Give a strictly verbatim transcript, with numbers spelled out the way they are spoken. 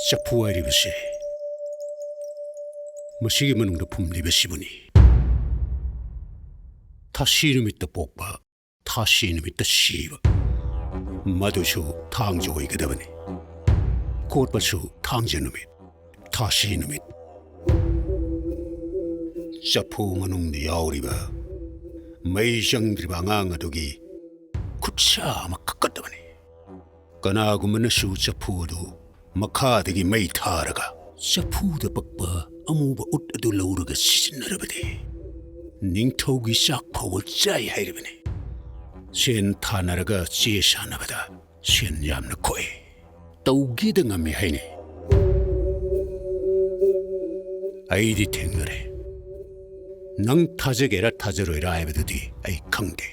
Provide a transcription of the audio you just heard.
ꯆꯐꯨ ꯍꯥꯏꯔꯤꯕꯁꯦ ꯃꯁꯤꯒꯤ ꯃꯅꯨꯡꯗ ꯐꯨꯝꯂꯤꯕꯁꯤꯕꯨꯅꯤ꯫ ꯊꯥꯁꯤ ꯅꯨꯃꯤꯠꯇ ꯄꯣꯛꯄ, ꯊꯥꯁꯤ ꯅꯨꯃꯤꯠꯇ ꯁꯤꯕ, ꯃꯗꯨꯁꯨ ꯊꯥꯡꯖ ꯑꯣꯏꯒꯗꯕꯅꯤ꯫ ꯀꯣꯠꯄꯁꯨ ꯊꯥꯡꯖ ꯅꯨꯃꯤꯠ, ꯊꯥꯁꯤ ꯅꯨꯃꯤꯠ꯫ ꯆꯐꯨ ꯃꯅꯨꯡꯗ ꯌꯥꯎꯔꯤꯕ ꯃꯩ ꯆꯪꯗ꯭ꯔꯤꯕ ꯑꯉꯥꯡ ꯑꯗꯨꯒꯤ ꯈꯨꯠꯁꯥ ꯑꯃ ꯀꯛꯀꯗꯕꯅꯤ꯫ ꯀꯅꯥꯒꯨꯝꯕꯅꯁꯨ ꯆꯐꯨ ꯑꯗꯨ ꯃꯈꯥꯗꯒꯤ ꯃꯩ ꯊꯥꯔꯒ ꯆꯐꯨꯗ ꯄꯛꯄ ꯑꯃꯨꯕ ꯎꯠ ꯑꯗꯨ ꯂꯧꯔꯒ ꯁꯤꯖꯤꯟꯅꯔꯕꯗꯤ ꯅꯤꯡꯊꯧꯒꯤ ꯆꯥꯛ ꯐꯥꯎꯕ ꯆꯥꯏ ꯍꯥꯏꯔꯤꯕꯅꯤ꯫ ꯁꯦꯟ ꯊꯥꯅꯔꯒ ꯆꯦ ꯁꯥꯟꯅꯕꯗ ꯁꯦꯟ ꯌꯥꯝꯅ ꯈꯣꯛꯏ꯫ ꯇꯧꯒꯦꯗ ꯉꯝꯃꯤ ꯍꯥꯏꯅꯩ꯫ ꯑꯩꯗꯤ ꯊꯦꯡꯅꯔꯦ꯫ ꯅꯪ ꯊꯥꯖꯒꯦꯔꯥ ꯊꯥꯖꯔꯣꯏꯔꯥ ꯍꯥꯏꯕꯗꯨꯗꯤ ꯑꯩ ꯈꯪꯗꯦ꯫